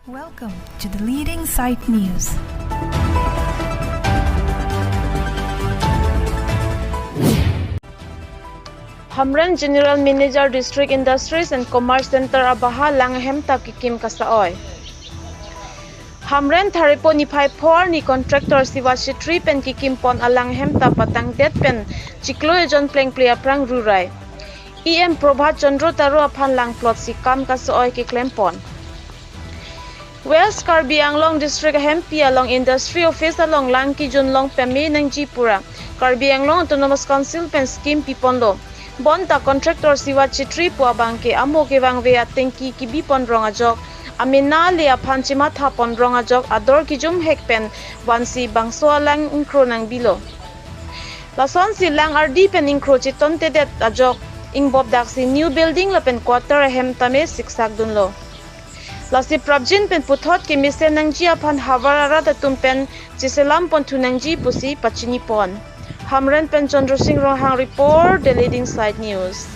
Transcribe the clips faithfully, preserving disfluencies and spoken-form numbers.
Welcome to the leading site news. Hamren General Manager District Industries and Commerce Center abaha lang ahem ta kikim kasa-oi. Hamren Tharipo niphai pho arni contractor Siva Chetri pen kikim pon alang ahem ta patangdet pen chiklo ejon plengple aphrang rurai. E M Prabhat Chandra Taro aphan lang plot si kam kasa-oi keklem pon. West Karbi Anglong District ahempi along Industry Office along lang kijun long peme nangji pura Karbi Anglong Autonomous Council pen scheme piponlo. Bonta contractor Siva Chetri pu abangke amo kevangve atengki kibipon rong ajok, amena le aphan chematha pon rong ajok ador kijumhek pen vansi bangso alang ingkro nangbilo. Lasonsi lang ardi pen ingkro chitontedet ajok ingbop daksi new building lapen quarter ahem tame siksak dunlo. Lasi prapjin pen puthot kemesen nangji aphan havar arat atum pen chiselam pon thu nangji pusi pachini pon. Hamren pen Chandra Singh Ronghang report, The Leading Side News.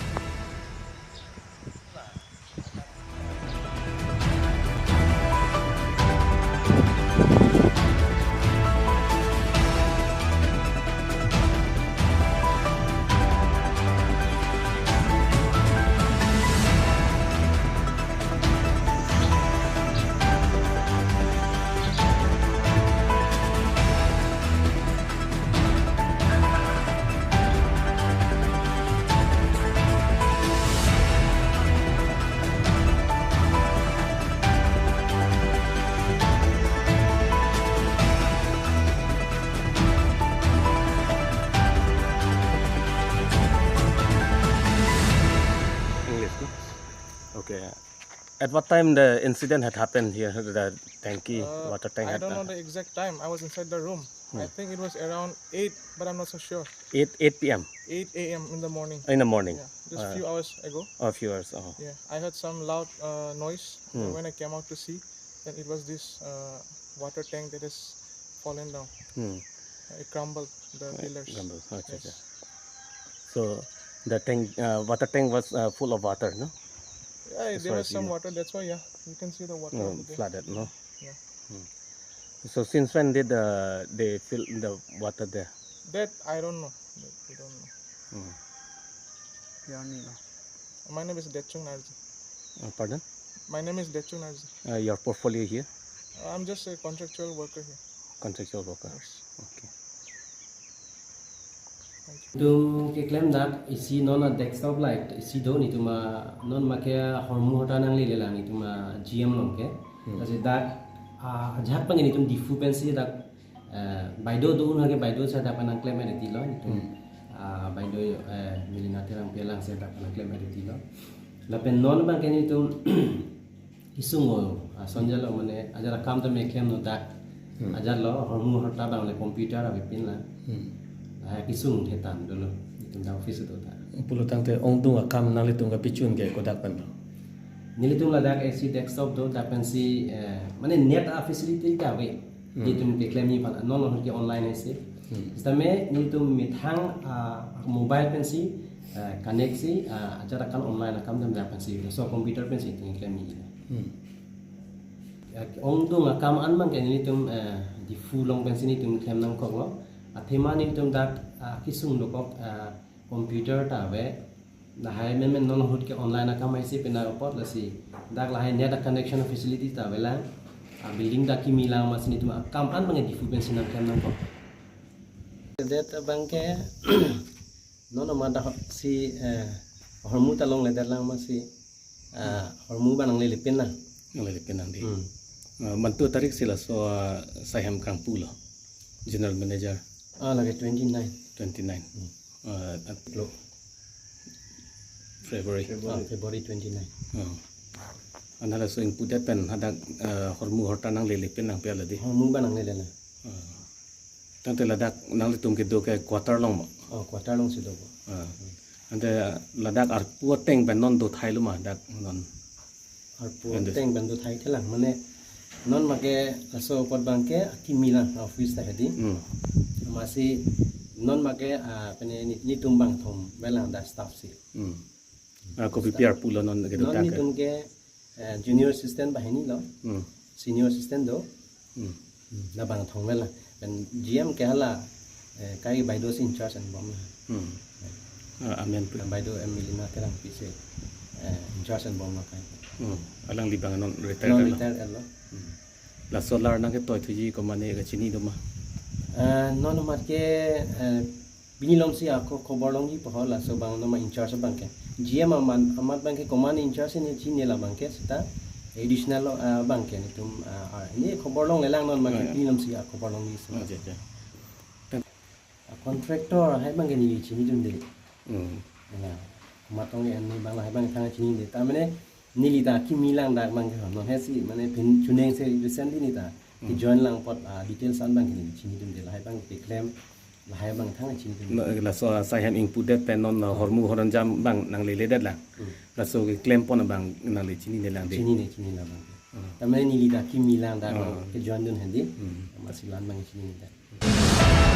English, no? Okay. At what time the incident had happened here? The tanky, Uh, water tank I had, don't know uh, the exact time. I was inside the room. I Hmm. think it was around eight, but I'm not so sure. Eight, eight p m? Eight a m in the morning. In the morning. Yeah, just Uh, few hours ago. A few hours, oh. Yeah, I heard some loud, uh, noise. Hmm. When I came out to see, then it was this, uh, water tank that has fallen down. Hmm. It crumbled the Uh, pillars. Crumbled. Oh, acha, Yes. acha. So the tank, uh, water tank was, uh, full of water, no? Yeah, That's there why was some you water. That's why, yeah, you can see the water No, over there. Flooded, no? Yeah. Hmm. So since when did, uh, they fill the water there? That I don't know. That we don't know. Hmm. Your name? My name is Dechung Narji. Uh, pardon? My name is Dechung Narji. Uh, your portfolio here? I'm just a contractual worker here. Contractual worker. Yes. Okay. Thank you. Itum keklem dak isi non a desktop light isi do, netum a non make hormu horta nanglele lang netum a G M along ke. Hmm. Lasi dak, ah, ajahak abang netum Diphu pensi dak, eh, baido do un hake baido si dak pen nangklem edetlo netum. Hmm. Ah, baido, eh, Melina Terangpi alangsi dak pen nangklem edetlo. Lapen non abangke netum kesung o, ah, ason jalo mane ajat akam tame klem non dak. Hmm. Ajatlo hormu horta abang le computer avepinlang. Hmm. Ah, kesung thetan dolo. Netum dak office do ta. Pulotangte ongdung akam nanglitum kapachun ke kodak pen lo? Nelitum ladak isi desktop do, dak pensi, eh, mane net a facility ta ave. Hmm. Netum keklem aphan non ahut ke online isi. Hmm. Sitame netum methang, ah, mobile pensi, ah, connect si, ah, ajat akam online akam dam dak pensi. So computer pensi netum keklem. Hmm. Ya, ongdung akam an abangke netum, eh, Diphu along pensi netum klem nangkoklo. Athema netum dak, ah, kesung dokok, ah, computer ta ave. Lahai menmen non ahut ke online akam isi pina apot lasi dak lahai net a connection facility ta avelang. Ah, building ta kimi lang amatsi netum akam an abangke Diphu pensi nangklem nangkok. Det abangke non amat dak si, eh, hormu ta longledet lang amatsi, ah, hormu abang nanglele pinlang. Nanglele pinlang dei. Hmm. Ah, mantu tarik si laso, ah, Saihem kangpu lo. General Manager. Ah, lake twenty-nine. Twenty-nine. Hmm. Ah, at lo. February. Ah, February twenty-nine. Oh. Anha laso ingpudet pen hadak, ah, hormu horta nanglele pinlang pi ala dei. Hormu abang nanglele lang. Ah. Tangte ladak nanglitum kedo ke quarter along ma? Oh, quarter alongsi do. Ah. Ante ladak arpu ateng pen non do thai lo ma dak non? Arpu Ante. ateng pen do thai thelang. Mane non make laso apot abangke akimi lang office ta hedi. Hmm. Amatsi non make, ah, pene ni, netum bangthom avelang dak staff si. Hmm. Ah, kopi pi arpu lo non kedo Non dak ke? netum ke, eh, junior assistant banghini lo. Hmm. Senior assistant do. Hmm. Hmm, labang thongvel la. Pen G M ke hala, eh, kai baideo si in charge anbom la. Hmm. Ah, amen pu. Pen baideo M Milima Terangpi si, eh, in charge anbom la kai. Hmm. Alangli abang non retire. Non lo. Retire lo. Hmm. Laso alar nangketoi thuji komatne kachini do ma? Eh, non amat ke, eh, pini lom si ako khobor longji pu ho, laso abang non ma in charge abang ke. G M amat, amat abang ke komatne in charge ne chini la abang ke seta additional lo, ah, abang ke netum, ah, ah, ne khobor longle lang, non ma ke. Ah, ya. Pini lom si ako khobor longji so. Ah, ya, ya. Ah, contractor lahai abang ke neli chinidunde. Hmm. Hala, komat tong ke ne abang lahai abang thang chinide. Ta mane neli ta kimi lang dak abang ke non he si mane pin chuning se recently ne ta. Hmm. Ke join lang apot, ah, details an abang ke neli chinidunde, lahai abang keklem, lahai abang thang chinidunde. No, laso Saihem Ingpudet pen non, no, Hormu Horonjam abang nangleledet lang. Hmm. Laso keklem pon abang nangle chinine lang de. Chinine, chinine abang. Hmm. Ta mane neli ta kimi lang dak, hmm, abang ke join dun hedi. Hmm. Amatsi la-an abang chinine dak.